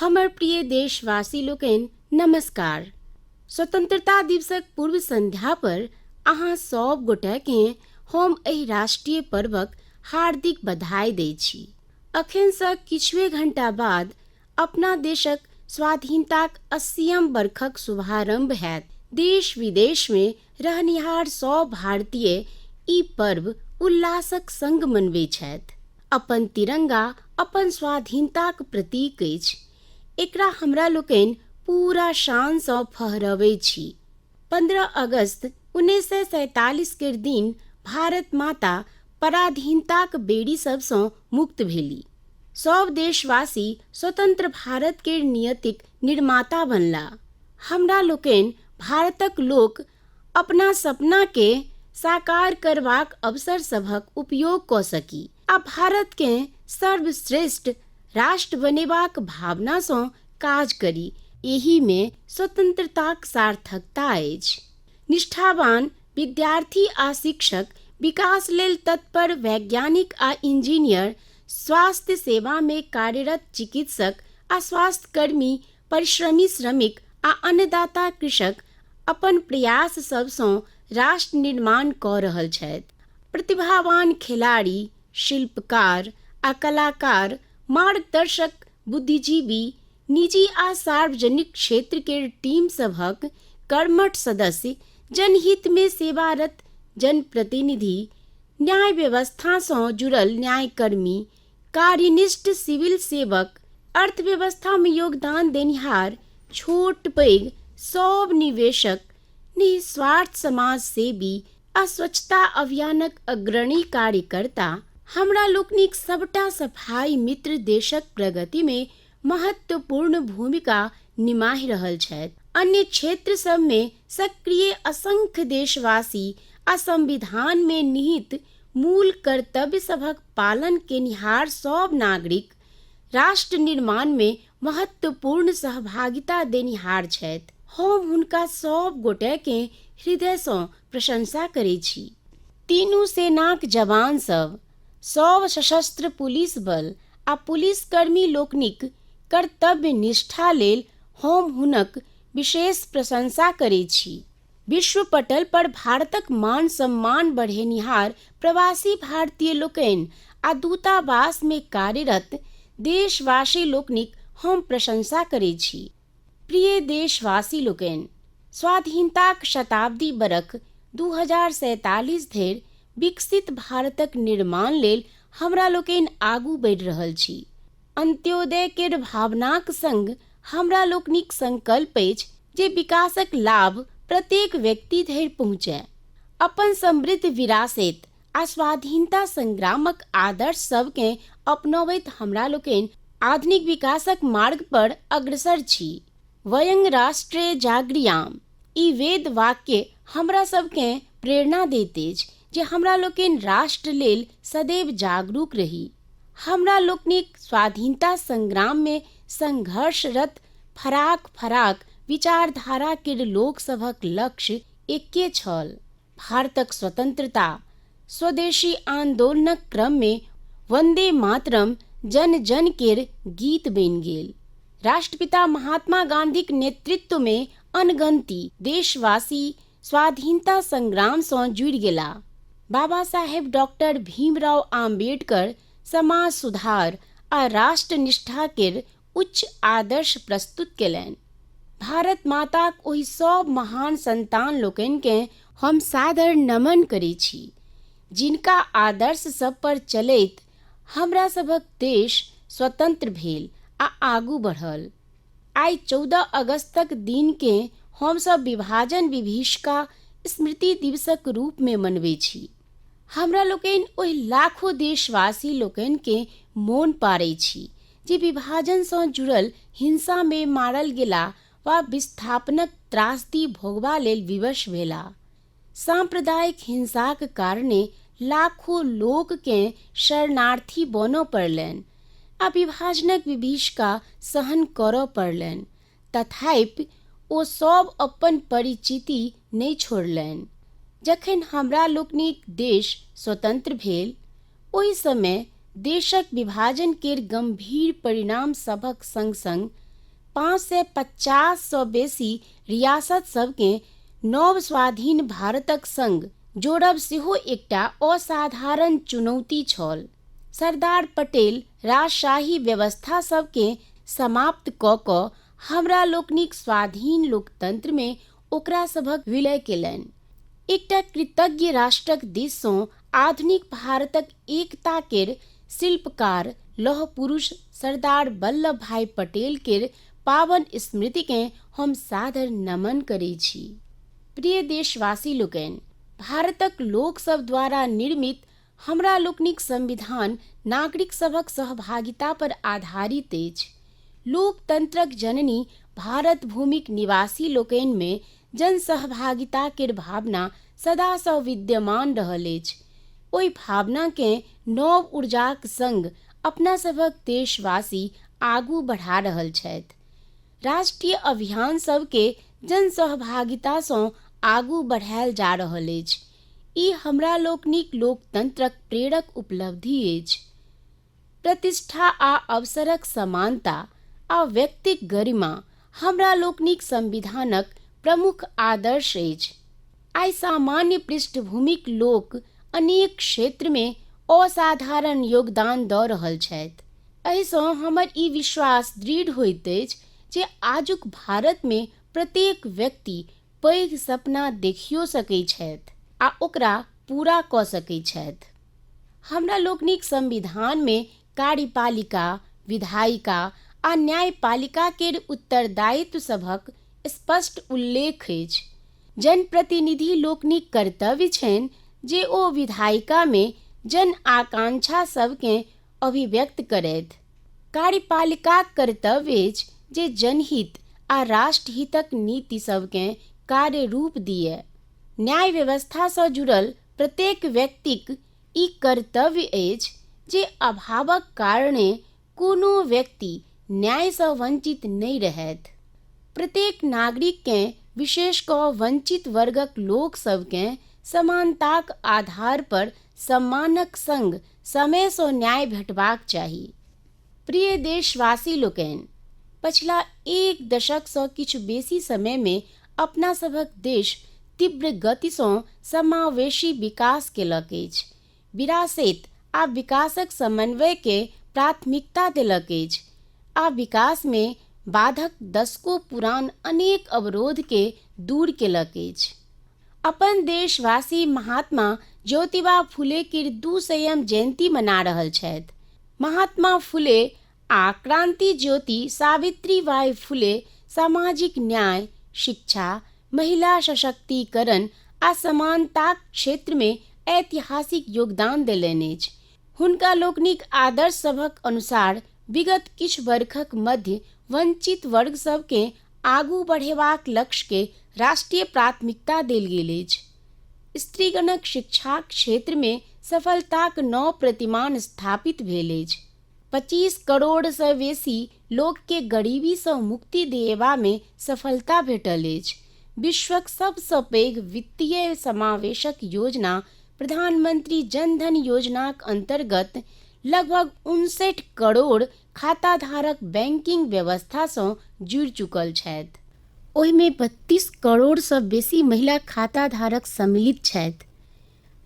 हमर प्रिय देशवासी लोकनि, नमस्कार। स्वतंत्रता दिवसक पूर्व संध्या पर अहाँ सब गोटेकेँ हम एहि राष्ट्रीय पर्वक हार्दिक बधाई दै छी। अखनसँ किछुए घंटा बाद अपना देशक स्वाधीनताक 80म बरखक शुभारंभ हैत। देश विदेशमे रहनिहार सब भारतीय ई पर्व उल्लासक संग मनबै छथि। अपन तिरंगा अपन स्वाधीनताक प्रतीक अछि। एकरा हमरा लोकनि पूरा शानसँ फहरबै छी। 15 अगस्त 1947 केर दिन भारत माता पराधीनताक बेड़ी सभसँ मुक्त भेली। सभ देशवासी स्वतंत्र भारत केर नियतिक निर्माता बनला। हमरा लोकनि भारतक लोक अपना सपनाकेँ साकार करबाक अवसर सभक उपयोग कऽ सकी आ भारतकेँ सर्वश्रेष्ठ राष्ट्र बनेबाक भावनासँ काज करी, एहिमे स्वतंत्रताक सार्थकता अछि। निष्ठावान विद्यार्थी आ शिक्षक, विकास लेल तत्पर वैज्ञानिक आ इंजीनियर, स्वास्थ्य सेवामे कार्यरत चिकित्सक आ स्वास्थ्यकर्मी, परिश्रमी श्रमिक आ अन्नदाता कृषक अपन प्रयास सभसँ राष्ट्र निर्माण कऽ रहल छथि। प्रतिभावान खेलाड़ी, शिल्पकार आ कलाकार, मार्गदर्शक, बुद्धिजीवी, निजी आ सार्वजनिक क्षेत्र केर टीम सभक कर्मठ सदस्य, जनहितमे सेवारत जनप्रतिनिधि, न्याय व्यवस्थासँ जुड़ल न्यायकर्मी, कार्यनिष्ठ सिविल सेवक, अर्थव्यवस्थामे योगदान देनिहार छोट पैघ सभ निवेशक, निःस्वार्थ समाजसेवी आ स्वच्छता अभियानक अग्रणी कार्यकर्ता, हमरा लोकनिक सभटा सफाई मित्र देशक प्रगतिमे महत्वपूर्ण भूमिका निमाहि रहल छथि। अन्य क्षेत्र सभमे सक्रिय असंख्य देशवासी आ संविधानमे निहित मूल कर्तव्य सभक पालन केनिहार सभ नागरिक राष्ट्र निर्माणमे महत्वपूर्ण सहभागिता देनिहार छथि। हम हुनका सभ गोटेकेँ हृदयसँ प्रशंसा करैत छी। तीनू सेनाक जवान सभ, सभ सशस्त्र पुलिस बल आ पुलिसकर्मी लोकनिक कर्तव्य निष्ठा लेल हम हुनक विशेष प्रशंसा करैत छी। विश्व पटल पर भारतक मान सम्मान बढ़ेनिहार प्रवासी भारतीय लोकनि आ दूतावासमे कार्यरत देशवासी लोकनिक हम प्रशंसा करैत छी। प्रिय देशवासी लोकनि, स्वाधीनताक शताब्दी बरख 2047 धरि विकसित भारतक निर्माण लेल हमरा लोकनि आगू बढ़ि रहल छी। अंत्योदय केर भावनाक संग हमरा लोकनिक संकल्प अछि जे विकासक लाभ प्रत्येक व्यक्ति धरि पहुँचय। अपन समृद्ध विरासत आ स्वाधीनता संग्रामक आदर्श सभकेँ अपनबैत हमरा लोकनि आधुनिक विकासक मार्ग पर अग्रसर छी। वयं राष्ट्रे जागृयाम ई वेद वाक्य हमरा सभकेँ प्रेरणा दैत अछि जे हमरा लोकनि राष्ट्र लेल सदैव जागरूक रही। हमरा लोकनिक स्वाधीनता संग्राममे संघर्षरत फराक फराक विचारधारा केर लोक सभक लक्ष्य एके छल, भारतक स्वतंत्रता। स्वदेशी आन्दोलनक क्रममे वन्दे मातरम जन जन केर गीत बनि गेल। राष्ट्रपिता महात्मा गांधीक नेतृत्वमे अनगनती देशवासी स्वाधीनता संग्रामसँ जुड़ि गेलाह। बाबा साहेब डॉक्टर भीमराव आम्बेडकर समाज सुधार आ राष्ट्रनिष्ठा केर उच्च आदर्श प्रस्तुत केलनि। भारत माताक ओहि सभ महान संतान लोकनिकेँ हम सादर नमन करैत छी, जिनका आदर्श सभ पर चलैत हमरा सभक देश स्वतंत्र भेल आ आगू बढ़ल। आइ 14 अगस्तक दिनकेँ हमसभ विभाजन विभीषिका स्मृति दिवसक रूपमे मनबै छी। हमरा लोकनि ओहि लाखो देशवासी लोकनिकेँ मोन पाड़ै छी जे विभाजनसँ जुड़ल हिंसामे मारल गेलाह वा विस्थापनक त्रासदी भोगबा लेल विवश भेलाह। साम्प्रदायिक हिंसाक कारणे लाखो लोककेँ शरणार्थी बनऽ पड़लनि आ विभाजनक विभीषिका सहन करऽ पड़लनि, तथापि ओ सभ अपन परिचिति नहि छोड़लनि। जखन हमरा लोकनिक देश स्वतंत्र भेल, ओहि समय देशक विभाजन केर गंभीर परिणाम सभक संग-संग 550 सँ बेसी रियासत सभकेँ नव स्वाधीन भारतक संग जोड़ब सेहो एकटा असाधारण चुनौती छल। सरदार पटेल राजशाही व्यवस्था सभकेँ समाप्त कऽ कऽ हमरा लोकनिक स्वाधीन लोकतंत्रमे ओकरा सभक विलय केलनि। एकटा कृतज्ञ राष्ट्रक दिससँ आधुनिक भारतक एकता केर शिल्पकार लौह पुरुष सरदार वल्लभ भाई पटेल केर पावन स्मृतिकेँ हम सादर नमन करै छी। प्रिय देशवासी लोकनि, भारतक लोकसभ द्वारा निर्मित हमरा लोकनिक संविधान नागरिक सभक सहभागिता पर आधारित अछि। लोकतंत्रक जननी भारत भूमिक निवासी लोकनिमे जन सहभागिता केर भावना सदासँ विद्यमान रहल अछि। ओहि भावनाकेँ नव ऊर्जाक संग अपना सभक देशवासी आगू बढ़ा रहल छथि। राष्ट्रीय अभियान सभकेँ जन सहभागितासँ आगू बढ़ायल जा रहल अछि। ई हमरा लोकनिक लोकतंत्रक प्रेरक उपलब्धि अछि। प्रतिष्ठा आ अवसरक समानता आ व्यक्तिक गरिमा हमरा लोकनिक संविधानक प्रमुख आदर्श अछि। आइ सामान्य पृष्ठभूमिक लोक अनेक क्षेत्रमे असाधारण योगदान दऽ रहल छथि। एहिसँ हमर ई विश्वास दृढ़ होइत अछि जे आजुक भारतमे प्रत्येक व्यक्ति पैघ सपना देखियो सकैत छथि आ ओकरा पूरा कऽ सकैत छथि। हमरा लोकनिक संविधानमे कार्यपालिका, विधायिका आ न्यायपालिका केर उत्तरदायित्व सभक स्पष्ट उल्लेख अछि। जनप्रतिनिधि लोकनिक कर्तव्य छनि जे ओ विधायिकामे जन आकांक्षा सभकेँ अभिव्यक्त करथि। कार्यपालिकाक कर्तव्य अछि जे जनहित आ राष्ट्रहितक नीति सभकेँ कार्यरूप दिअय। न्याय व्यवस्थासँ जुड़ल प्रत्येक व्यक्तिक ई कर्तव्य अछि जे अभावक कारणे कोनो व्यक्ति न्यायसँ वंचित नहि रहथि। प्रत्येक नागरिककेँ, विशेष कऽ वंचित वर्गक लोक सभकेँ समानताक आधार पर सम्मानक संग समयसँ न्याय भेटबाक चाही। प्रिय देशवासी लोकनि, पछिला एक दशकसँ किछु बेसी समयमे अपना सभक देश तीव्र गतिसँ समावेशी विकास केलक अछि। विरासत आ विकासक समन्वयकेँ प्राथमिकता देलक अछि आ विकासमे बाधक दशकों पुरान अनेक अवरोधकेँ दूर केलक अछि। अपन देशवासी महात्मा ज्योतिबा फुले केर 200म जयंती मना रहल छथि। महात्मा फुले आ क्रांति ज्योति सावित्रीबाई फुले सामाजिक न्याय, शिक्षा, महिला सशक्तिकरण आ समानताक क्षेत्रमे ऐतिहासिक योगदान देलनि अछि। हुनका लोकनिक आदर्श सभक अनुसार विगत किछु वर्षक मध्य वंचित वर्ग सभकेँ आगू बढ़ेबाक लक्ष्यकेँ राष्ट्रीय प्राथमिकता देल गेल अछि। स्त्रीगणक शिक्षाक क्षेत्रमे सफलताक नव प्रतिमान स्थापित भेल अछि। 25 करोड़सँ बेसी लोककेँ गरीबीसँ मुक्ति दिएबामे सफलता भेटल अछि। विश्वक सबसँ पैघ वित्तीय समावेशक योजना प्रधानमंत्री जनधन योजनाक अन्तर्गत लगभग 59 करोड़ खाताधारक बैंकिंग व्यवस्थासँ जुड़ि चुकल छथि। ओहिमे 32 करोड़सँ बेसी महिला खाताधारक सम्मिलित छथि।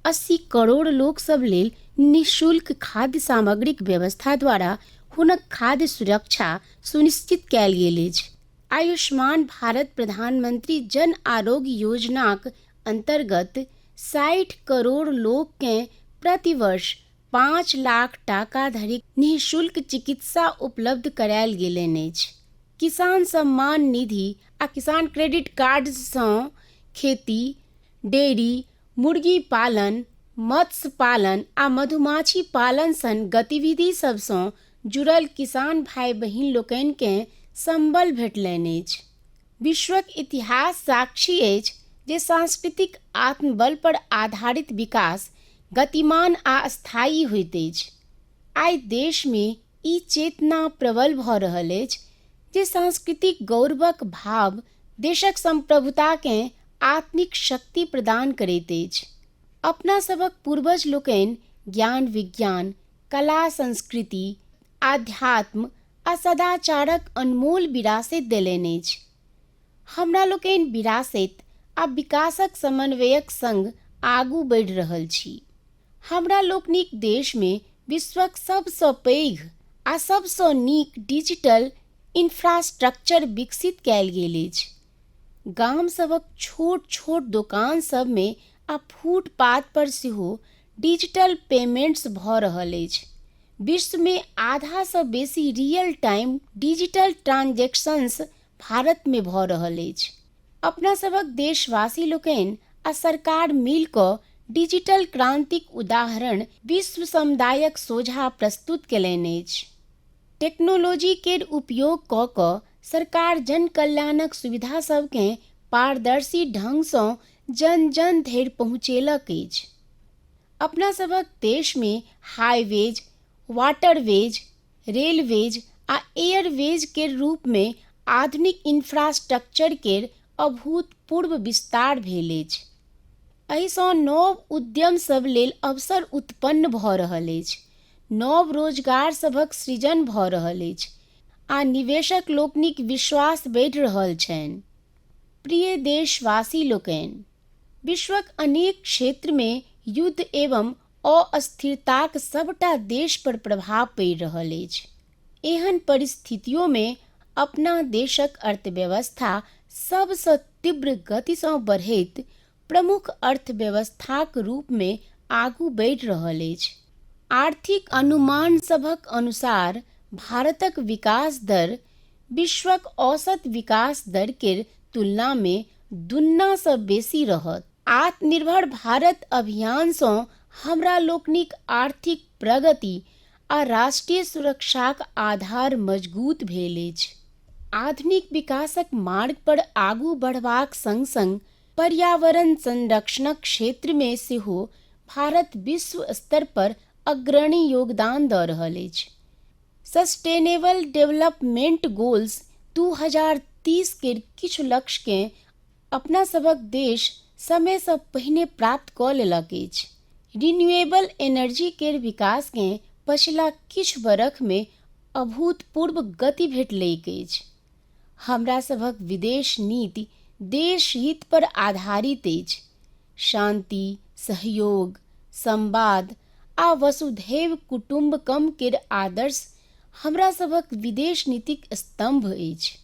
80 करोड़ लोकसभ लेल निःशुल्क खाद्य सामग्रीक व्यवस्था द्वारा हुनक खाद्य सुरक्षा सुनिश्चित कयल गेल अछि। आयुष्मान भारत प्रधानमंत्री जन आरोग्य योजनाक अन्तर्गत 60 करोड़ लोककेँ प्रतिवर्ष 5 लाख टाका धरिक निःशुल्क चिकित्सा उपलब्ध करायल गेलनि अछि। किसान सम्मान निधि आ किसान क्रेडिट कार्डसँ खेती, डेयरी, मुर्गी पालन, मत्स्य पालन आ मधुमाछी पालन सन गतिविधि सभसँ जुड़ल किसान भाय बहिन लोकनिकेँ सम्बल भेटलनि अछि। विश्वक इतिहास साक्षी अछि जे सांस्कृतिक आत्मबल पर आधारित विकास गतिमान आ स्थायी होइत अछि। आइ देशमे ई चेतना प्रबल भऽ रहल अछि जे सांस्कृतिक गौरवक भाव देशक सम्प्रभुताकेँ आत्मिक शक्ति प्रदान करैत अछि। अपना सभक पूर्वज लोकनि ज्ञान विज्ञान, कला संस्कृति, आध्यात्म आ सदाचारक अनमोल विरासत देलनि अछि। हमरा लोकनि विरासत आ विकासक समन्वयक संग आगू बढ़ि रहल छी। हमरा लोकनिक देशमे विश्वक सभसँ पैघ आ सभसँ नीक डिजिटल इंफ्रास्ट्रक्चर विकसित कयल गेल अछि। गाम सभक छोट छोट दोकान सभमे आ फुटपाथ पर सेहो डिजिटल पेमेंट्स भऽ रहल अछि। विश्वमे आधासँ बेसी रियल टाइम डिजिटल ट्रांजैक्शंस भारतमे भऽ रहल अछि। अपना सभक देशवासी लोकनि आ सरकार मिल कऽ डिजिटल क्रांतिक उदाहरण विश्व समुदायक सोझाँ प्रस्तुत कयलनि अछि। टेक्नोलॉजी केर उपयोग कऽ कऽ सरकार जन कल्याणक सुविधा सभकेँ पारदर्शी ढङ्गसँ जन जन धरि पहुँचेलक अछि। अपना सभक देशमे हाईवेज, वाटरवेज, रेलवेज आ एयरवेज केर रूपमे आधुनिक इंफ्रास्ट्रक्चर केर अभूतपूर्व विस्तार भेल अछि। एहिसँ नव उद्यम सभ लेल अवसर उत्पन्न भऽ रहल अछि, नव रोजगार सभक सृजन भऽ रहल अछि आ निवेशक लोकनिक विश्वास बढ़ि रहल छनि। प्रिय देशवासी लोकनि, विश्वक अनेक क्षेत्रमे युद्ध एवं अस्थिरताक सभटा देश पर प्रभाव पड़ि रहल अछि। एहन परिस्थितियोमे अपना देशक अर्थव्यवस्था सभसँ तीव्र गतिसँ बढ़ैत प्रमुख अर्थव्यवस्थाक रूपमे आगू बढ़ि रहल अछि। आर्थिक अनुमान सभक अनुसार भारतक विकास दर विश्वक औसत विकास दर केर तुलनामे दुन्नासँ बेसी रहत। आत्मनिर्भर भारत अभियानसँ हमरा लोकनिक आर्थिक प्रगति आ राष्ट्रीय सुरक्षाक आधार मजगूत भेल अछि। आधुनिक विकासक मार्ग पर आगू बढ़बाक सङ्ग सङ्ग पर्यावरण संरक्षणक क्षेत्रमे सेहो भारत विश्व स्तर पर अग्रणी योगदान दऽ रहल अछि। सस्टेनेबल डेवलपमेंट गोल्स 2030 केर किछु लक्ष्यकेँ अपना सभक देश समयसँ पहिने प्राप्त कऽ लेलक अछि। रिन्यूएबल एनर्जी केर विकासकेँ पछिला किछु बरखमे अभूतपूर्व गति भेटलैक अछि। हमरा सभक विदेश नीति देश हित पर आधारित अछि। शान्ति, सहयोग, संवाद आ वसुधैव कुटुम्बकम केर आदर्श हमरा सभक विदेश नीतिक स्तम्भ अछि।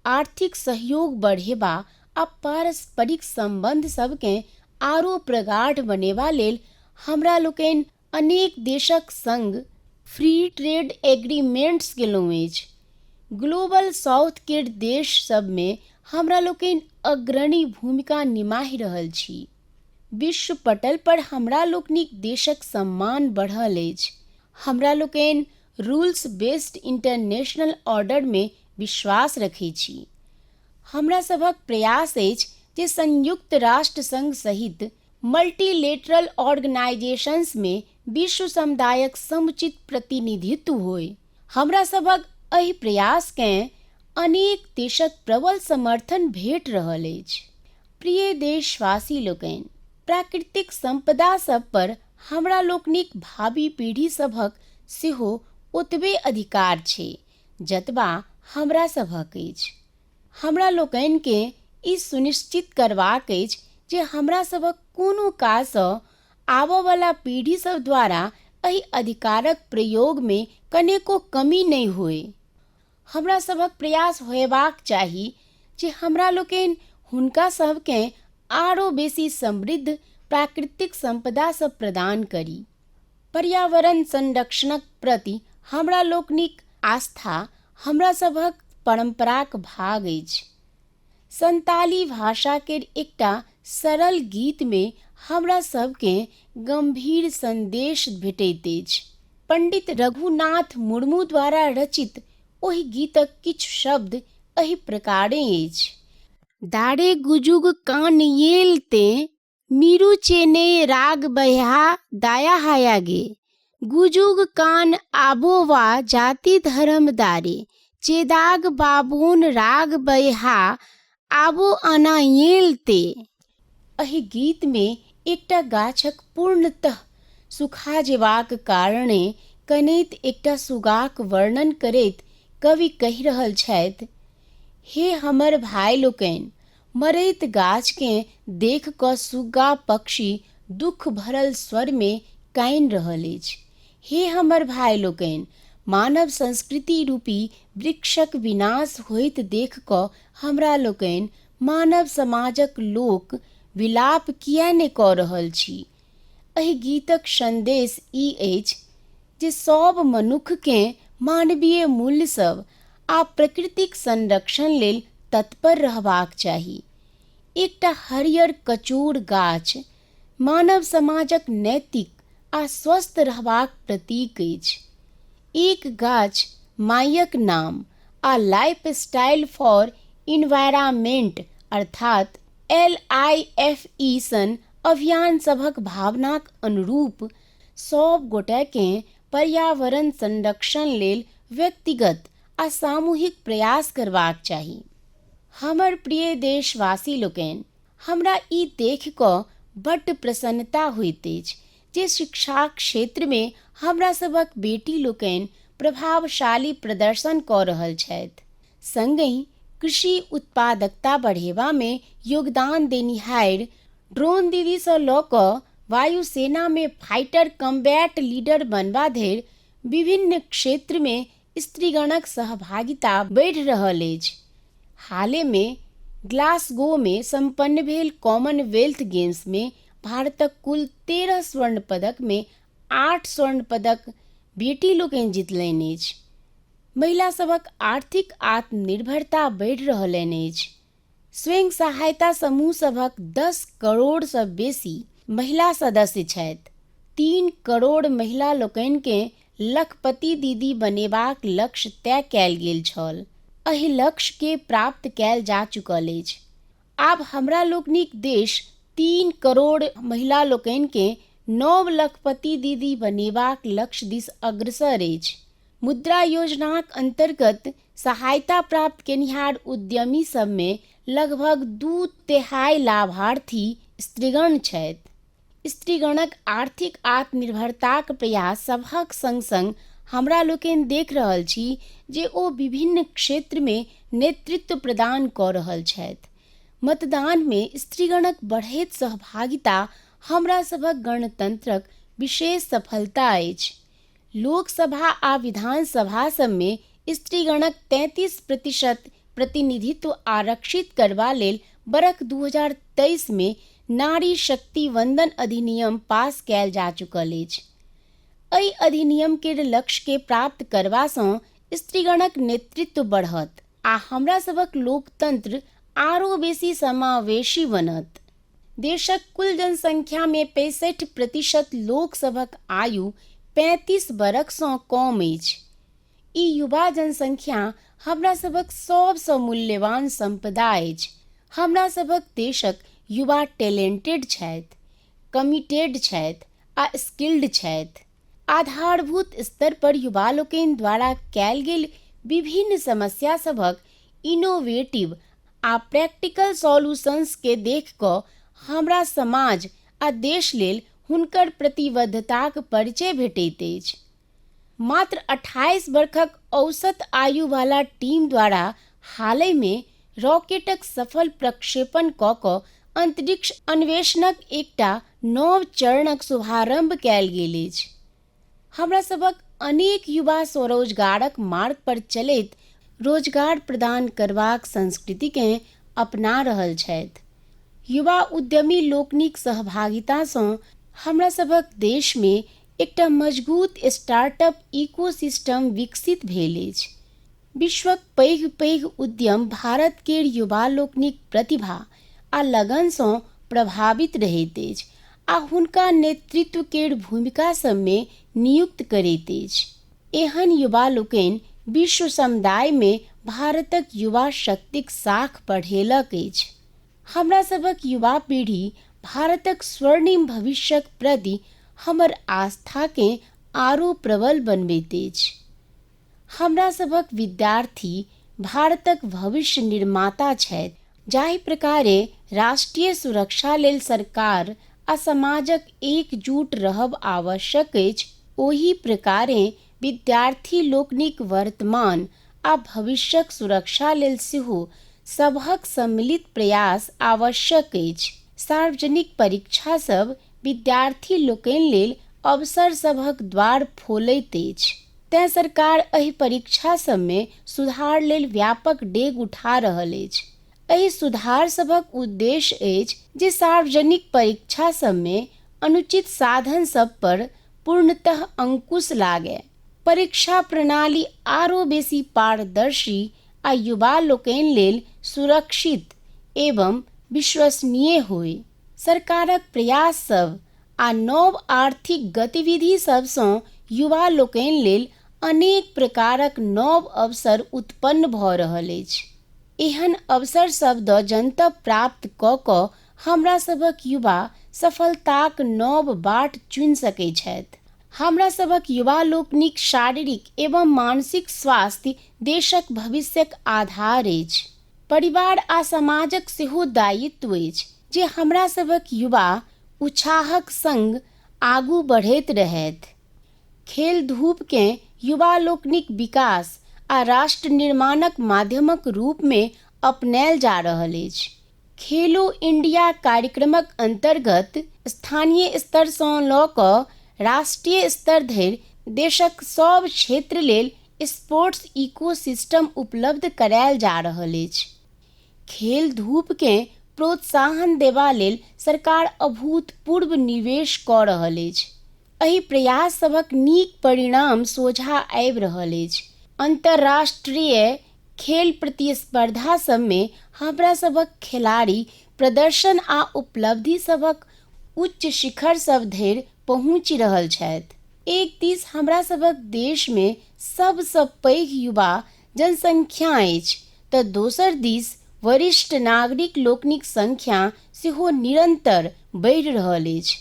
आर्थिक सहयोग बढ़ेबा आ पारस्परिक सम्बन्ध सभकेँ आरो प्रगाढ़ बनेबा लेल हमरा लोकनि अनेक देशक सङ्ग फ्री ट्रेड एग्रीमेंट्स गेलहुँ अछि। ग्लोबल साउथ केर देश सभमे हमरा लोकनि अग्रणी भूमिका निमाहि रहल छी। विश्व पटल पर हमरा लोकनिक देशक सम्मान बढ़ल अछि। हमरा लोकनि रूल्स बेस्ड इंटरनेशनल ऑर्डरमे विश्वास रखै छी। हमरा सभक प्रयास अछि जे संयुक्त राष्ट्र संघ सहित मल्टीलेटरल ऑर्गेनाइजेशंसमे विश्व समुदायक समुचित प्रतिनिधित्व होय। हमरा सभक एहि प्रयासकेँ अनेक देशक प्रबल समर्थन भेट रहल अछि। प्रिय देशवासी लोकनि, प्राकृतिक संपदा सभ पर हमरा लोकनिक भावी पीढ़ी सभक सेहो ओतबे अधिकार छै जतबा हमरा सभक अछि। हमरा लोकनिकेँ ई सुनिश्चित करबाक अछि जे हमरा सभक कोनो काजसँ आबयवला पीढ़ी सभ द्वारा एहि अधिकारक प्रयोगमे कनेको कमी नहि होय। हमरा सभक प्रयास होयबाक चाही जे हमरा लोकनि हुनका सभकेँ आरो बेसी समृद्ध प्राकृतिक संपदा सभ प्रदान करी। पर्यावरण संरक्षणक प्रति हमरा लोकनिक आस्था हमरा सभक परम्पराक भाग अछि। संताली भाषा केर एकटा सरल गीतमे हमरा सभकेँ गम्भीर सन्देश भेटैत अछि। पंडित रघुनाथ मुर्मू द्वारा रचित ओहि गीतक किछु शब्द एहि प्रकारेँ अछि। दारे गुजुग कान येल ते मिरु चेने राग बह्या दाया हाया गे, गुजुग कान आबोवा जाति धर्म दारे, चेदाग बाबोन राग बह्या आबो आना येल ते। एहि गीतमे एकटा गाछक पूर्णतः सुखा जेबाक कारणे कनैत एकटा सुगाक वर्णन करैत कवि कहि रहल छथि, हे हमर भाय लोकनि, मरैत गाछकेँ देखि कऽ सुग्गा पक्षी दुःख भरल स्वरमे कानि रहल अछि। हे हमर भाय लोकनि, मानव संस्कृति रूपी वृक्षक विनाश होइत देखि कऽ हमरा लोकनि मानव समाजक लोक विलाप किए ने कऽ रहल छी? एहि गीतक सन्देश ई अछि जे सभ मनुक्खकेँ मानवीय मूल्य सभ आ प्रकृतिक संरक्षण लेल तत्पर रहबाक चाही। एकटा हरियर कचोर गाछ मानव समाजक नैतिक आ स्वस्थ रहबाक प्रतीक अछि। एक गाछ मायक नाम आ लाइफ स्टाइल फॉर इन्वायरामेंट अर्थात एल.आई.एफ.ई सन अभियान सभक भावनाक अनुरूप सभ गोटेकेँ पर्यावरण संरक्षण लेल व्यक्तिगत आ सामूहिक प्रयास करबाक चाही। हमर प्रिय देशवासी लोकनि, हमरा ई देखि कऽ बड्ड प्रसन्नता होइत अछि जे शिक्षाक क्षेत्रमे हमरा सभक बेटी लोकनि प्रभावशाली प्रदर्शन कऽ रहल छथि। संगहि कृषि उत्पादकता बढ़ेबामे योगदान देनिहारि ड्रोन दीदीसँ लऽ कऽ वायुसेनामे फाइटर कम्बैट लीडर बनबा धरि विभिन्न क्षेत्रमे स्त्रीगणक सहभागिता बढ़ि रहल अछि। हालेमे ग्लासगोमे सम्पन्न भेल कॉमनवेल्थ गेम्समे भारतक कुल 13 स्वर्ण पदकमे 8 स्वर्ण पदक बेटी लोकनि जितलनि अछि। महिला सभक आर्थिक आत्मनिर्भरता बढ़ि रहलनि अछि। स्वयं सहायता समूह सभक 10 करोड़सँ बेसी महिला सदस्य छथि। 3 करोड़ महिला लोकनिकेँ लखपति दीदी बनेबाक लक्ष्य तय कयल गेल छल। एहि लक्ष्यकेँ प्राप्त कयल जा चुकल अछि। आब हमरा लोकनिक देश 3 करोड़ महिला लोकनिकेँ नव लखपति दीदी बनेबाक लक्ष्य दिस अग्रसर अछि। मुद्रा योजनाक अन्तर्गत सहायता प्राप्त केनिहार उद्यमी सभमे लगभग 2/3 लाभार्थी स्त्रीगण छथि। स्त्रीगणक आर्थिक आत्मनिर्भरताक प्रयास सभक सङ्ग-सङ्ग हमरा लोकनि देख रहल छी जे ओ विभिन्न क्षेत्रमे नेतृत्व प्रदान कऽ रहल छथि। मतदानमे स्त्रीगणक बढ़ैत सहभागिता हमरा सभक गणतन्त्रक विशेष सफलता अछि। लोकसभा आ विधानसभा सभमे स्त्रीगणक 33% प्रतिनिधित्व आरक्षित करबा लेल बरख 2023मे नारी शक्ति वंदन अधिनियम पास कयल जा चुकल अछि। एहि अधिनियम केर लक्ष्यकेँ प्राप्त करबासँ स्त्रीगणक नेतृत्व बढ़त आ हमरा सभक लोकतंत्र आरो बेसी समावेशी बनत। देशक कुल जनसंख्यामे 65% लोकसभक आयु 35 बरखसँ कम अछि। ई युवा जनसंख्या हमरा सभक सभसँ मूल्यवान सम्पदा अछि। हमरा सभक देशक युवा टैलेंटेड छथि, कमिटेड छथि आ स्किल्ड छथि। आधारभूत स्तर पर युवा लोकनि द्वारा कयल गेल विभिन्न समस्या सभक इनोवेटिव आ प्रैक्टिकल सॉल्यूशंसकेँ देखि कऽ हमरा समाज आ देश लेल हुनकर प्रतिबद्धताक परिचय भेटैत अछि। मात्र 28 बरखक औसत आयुवाला टीम द्वारा हालहिमे रॉकेटक सफल प्रक्षेपण कऽ कऽ अन्तरिक्ष अन्वेषणक एकटा नव चरणक शुभारम्भ कयल गेल अछि। हमरा सभक अनेक युवा स्वरोजगारक मार्ग पर चलैत रोजगार प्रदान करबाक संस्कृतिकेँ अपना रहल छथि। युवा उद्यमी लोकनिक सहभागितासँ हमरा सभक देशमे एकटा मजगूत स्टार्टअप इकोसिस्टम विकसित भेल अछि। विश्वक पैघ-पैघ उद्यम भारत केर युवा लोकनिक प्रतिभा आ लगनसँ प्रभावित रहैत अछि आ हुनका नेतृत्व केर भूमिका सभमे नियुक्त करैत अछि। एहन युवा लोकनि विश्व समुदायमे भारतक युवा शक्तिक साख बढ़ेलक अछि। हमरा सभक युवा पीढ़ी भारतक स्वर्णिम भविष्यक प्रति हमर आस्थाकेँ आरो प्रबल बनबैत अछि। हमरा सभक विद्यार्थी भारतक भविष्य निर्माता छथि। जाहि प्रकारे राष्ट्रीय सुरक्षा लेल सरकार आ समाजक एकजुट रहब आवश्यक अछि, ओही प्रकारेँ विद्यार्थी लोकनिक वर्तमान आ भविष्यक सुरक्षा लेल सेहो सबहक सम्मिलित प्रयास आवश्यक अछि। सार्वजनिक परीक्षा सब विद्यार्थी लोकनि लेल अवसर सभक द्वार फोलैत अछि। तेँ सरकार एहि परीक्षा सबमे सुधार लेल व्यापक डेग उठा रहल अछि। एहि सुधार सभक उद्देश्य अछि जे सार्वजनिक परीक्षा सबमे अनुचित साधन सब पर पूर्णतः अंकुश लागय। परीक्षा प्रणाली आरो बेसी पारदर्शी आ युवा लोकनि लेल सुरक्षित एवं विश्वसनीय होइ। सरकारक प्रयास सब आ नव आर्थिक गतिविधि सबसँ युवा लोकनि लेल अनेक प्रकारक नव अवसर उत्पन्न भऽ रहल अछि। एहन अवसर सब दऽ जनतब प्राप्त कऽ कऽ हमरा सभक युवा सफलताक नव बाट चुनि सकैत छथि। हमरा सभक युवा लोकनिक शारीरिक एवं मानसिक स्वास्थ्य देशक भविष्यक आधार अछि। परिवार आ समाजक सेहो दायित्व अछि जे हमरा सभक युवा उत्साहक संग आगू बढ़ैत रहथि। खेल धूपकेँ युवा लोकनिक विकास आ राष्ट्र निर्माणक माध्यमक रूपमे अपनायल जा रहल अछि। खेलो इंडिया कार्यक्रमक अन्तर्गत स्थानीय स्तरसँ लऽ कऽ राष्ट्रीय स्तर धरि देशक सभ क्षेत्र लेल स्पोर्ट्स इकोसिस्टम उपलब्ध करायल जा रहल अछि। खेल धूपकेँ प्रोत्साहन देबा लेल सरकार अभूतपूर्व निवेश कऽ रहल अछि। एहि प्रयास सभक नीक परिणाम सोझाँ आबि रहल अछि। अन्तर्राष्ट्रीय खेल प्रतिस्पर्धा सबमे हमरा सभक खेलाड़ी प्रदर्शन आ उपलब्धि सभक उच्च शिखर सब धरि पहुँचि रहल छथि। एक दिस हमरा सभक देशमे सबसँ पैघ युवा जनसंख्या अछि तऽ दोसर दिस वरिष्ठ नागरिक लोकनिक संख्या सेहो निरन्तर बढ़ि रहल अछि।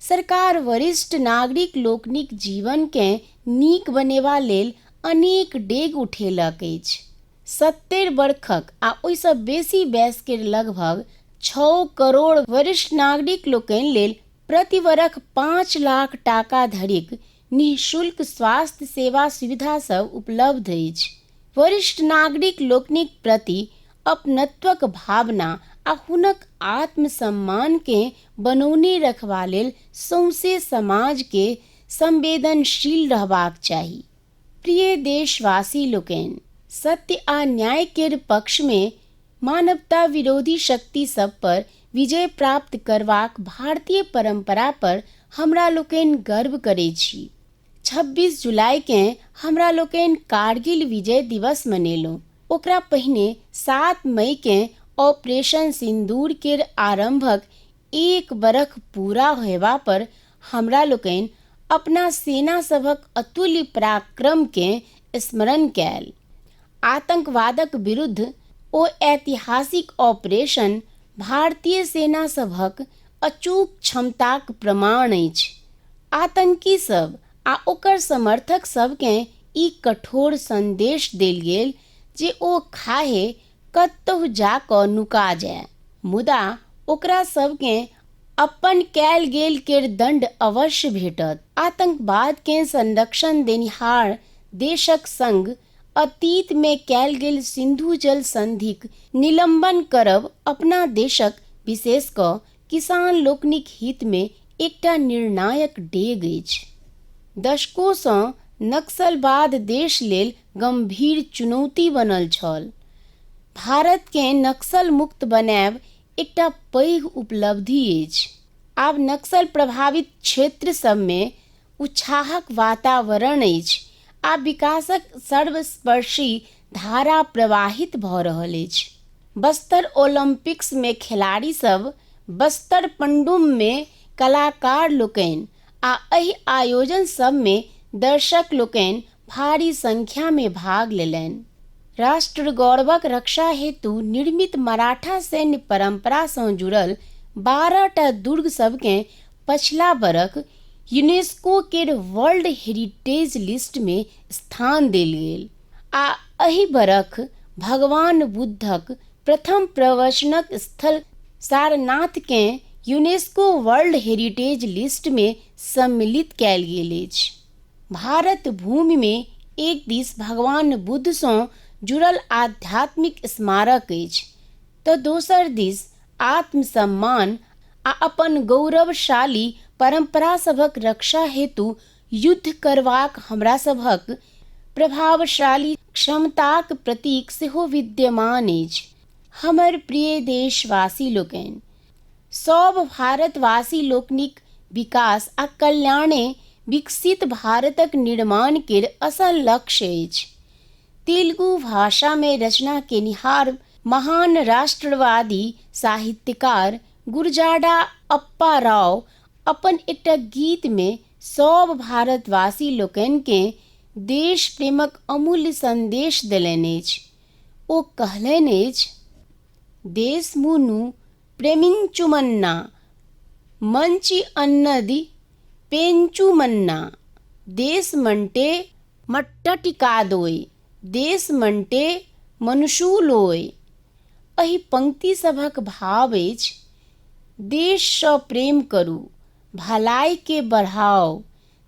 सरकार वरिष्ठ नागरिक लोकनिक जीवनकेँ नीक बनेबा लेल अनेक डेग उठेलक अछि। 70 बरखक आ ओहिसँ बेसी वयस केर लगभग 6 करोड़ वरिष्ठ नागरिक लोकनि लेल प्रति बरख 5 लाख टाका धरिक निःशुल्क स्वास्थ्य सेवा सुविधा सब उपलब्ध अछि। वरिष्ठ नागरिक लोकनिक प्रति अपनत्वक भावना आ हुनक आत्मसम्मानकेँ बनौने रखबा लेल सौंसे समाजके संवेदनशील रहबाक चाही। प्रिय देशवासी लोकनि, सत्य आ न्याय केर पक्षमे मानवता विरोधी शक्ति सब पर विजय प्राप्त करबाक भारतीय परम्परा पर हमरा लोकनि गर्व करैत छी। 26 जुलाईकेँ हमरा लोकनि कारगिल विजय दिवस मनेलहुँ। ओकरा पहिने 7 मईकेँ ऑपरेशन सिंदूर केर आरम्भक एक बरख पूरा होयबा पर हमरा लोकनि अपना सेना सभक अतुल्य पराक्रमकेँ स्मरण कयल। आतंकवादक विरुद्ध ओ ऐतिहासिक ऑपरेशन भारतीय सेना सभक अचूक क्षमताक प्रमाण अछि। आतंकी सब आ ओकर समर्थक सबकेँ ई कठोर संदेश देल गेल जे ओ खाहे कतहु जा कऽ नुका जाय, मुदा ओकरा सबकेँ अपन कयल गेल केर दण्ड अवश्य भेटत। आतंकवादकेँ संरक्षण देनिहार देशक संग अतीतमे कयल गेल सिंधु जल संधिक निलम्बन करब अपना देशक, विशेष कऽ किसान लोकनिक हितमे एकटा निर्णायक डेग अछि। दशकोसँ नक्सलवाद देश लेल गम्भीर चुनौती बनल छल। भारतकेँ नक्सल मुक्त बनायब एकटा पैघ उपलब्धि अछि। आब नक्सल प्रभावित क्षेत्र सबमे उत्साहक वातावरण अछि आ विकासक सर्वस्पर्शी धारा प्रवाहित भऽ रहल अछि। बस्तर ओलम्पिक्समे खेलाड़ी सब, बस्तर पंडुममे कलाकार लोकनि आ एहि आयोजन सबमे दर्शक लोकनि भारी संख्यामे भाग लेलनि। राष्ट्र गौरवक रक्षा हेतु निर्मित मराठा सैन्य परम्परासँ जुड़ल 12टा दुर्ग सबकेँ पछिला बरख यूनेस्को केर वर्ल्ड हेरिटेज लिस्टमे स्थान देल गेल आ एहि बरख भगवान बुद्धक प्रथम प्रवचनक स्थल सारनाथकेँ यूनेस्को वर्ल्ड हेरिटेज लिस्टमे सम्मिलित कयल गेल अछि। भारत भूमिमे एक दिस भगवान बुद्धसँ जुड़ल आध्यात्मिक स्मारक अछि तऽ दोसर दिस आत्मसम्मान आ अपन गौरवशाली परम्परा सभक रक्षा हेतु युद्ध करबाक हमरा सभक प्रभावशाली क्षमताक प्रतीक सेहो विद्यमान अछि। हमर प्रिय देशवासी लोकनि, सभ भारतवासी लोकनिक विकास आ कल्याणे विकसित भारतक निर्माण केर असल लक्ष्य अछि। तेलुगु भाषामे रचना केनिहार महान राष्ट्रवादी साहित्यकार गुरजाडा अप्पा राव अपन एकटा गीतमे सभ भारतवासी लोकनिकेँ देश प्रेमक अमूल्य सन्देश देलनि अछि। ओ कहलनि अछि, देशमुनु प्रेमिंचुमन्ना मंची अन्नदि पेंचुमन्ना देशमंटे मट्टटिकादोय देशमंटे मनुषुलोय। एहि पंक्ति सभक भाव अछि, देशसँ प्रेम करू, भलाइके बढ़ाउ।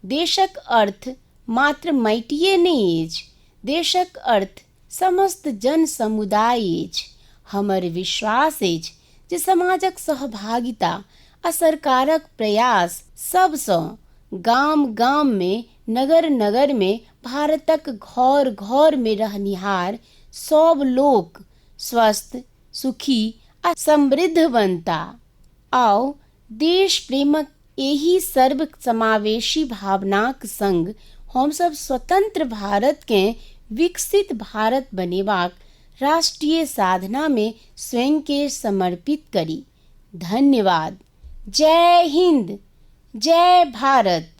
देशक अर्थ मात्र माटिए नहि अछि, देशक अर्थ समस्त जन समुदाय अछि। हमर विश्वास अछि जे समाजक सहभागिता आ सरकारक प्रयास सभसँ गाम गाममे, नगर नगरमे, भारतक घर घरमे रहनिहार सभ लोक स्वस्थ, सुखी आ समृद्ध बनता। आउ देश प्रेमक एहि सर्वसमावेशी भावनाक संग हमसभ स्वतंत्र भारतकेँ विकसित भारत बनेबाक राष्ट्रीय साधनामे स्वयंकेँ समर्पित करी। धन्यवाद। जय हिन्द, जय भारत।